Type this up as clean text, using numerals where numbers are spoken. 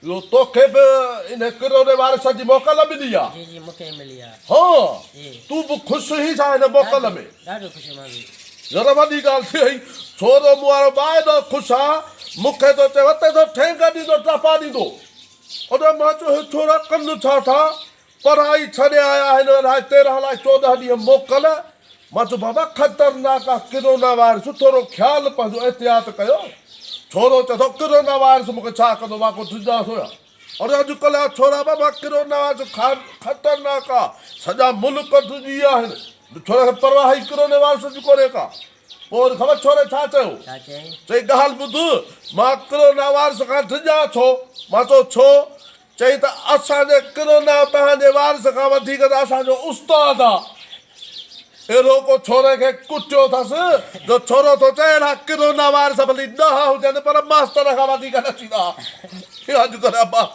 اهو توکي به انهي ڪروڙي وارث جي موڪل ملي آ؟ جي جي مونکي به ملي آ. ها جي. تون به خوش هين ڇا هن موڪل ۾؟ ڏاڍو خوش مان به. يار وڏي ڳالهه ٿي وئي ڇورو مون وارو ٻاء ايڏو خوش آ مونکي ٿو چئي وتي ٿو ٺينگ ڏيندو ٽپا ڏيندو. اڙي مان چيو هي ڇورا ڪن ڇا ٿا پڙهائي ڇڏي آيا آهن الائي 13 الائي 14 ڏينهن موڪل. مان چيو بابا خطرناڪ آ ڪرونا وائرس ٿورو خيال پنهنجو احتياط ڪيو. ڇورو چئي ٿو ڪرونا وائرس مون کي ڇا ڪندو مان ڪو ڊڄان ٿو يا. اڙي اڄڪلهه جا ڇورا بابا ڪرونا وائرس خطرناڪ آ سڄا ملڪ ڊڄي ويا آهن. ڇوري کي پرواهه ئي ڪرونا وائرس جي ڪونهي ڪا. پوء وري خبر ڇوري ڇا چيو؟ ڇا چيائين؟ چئي ڳالهه ٻڌ مان ڪرونا وائرس کان ڊڄان ٿو. مان چيو ڇو؟ چئي ته اسان جي ڪرونا توهان جي وارث کان وڌيڪ ته اسان جو استاد آ. اهڙو ڪو ڇوري کي ڪٽيو اٿس جو ڇورو ٿو چئي اهڙا ڪرونا وارث ڀلي 10 هجن پر ماستر کان وڌيڪ نه ٿيندا. اڄڪلهه ابا.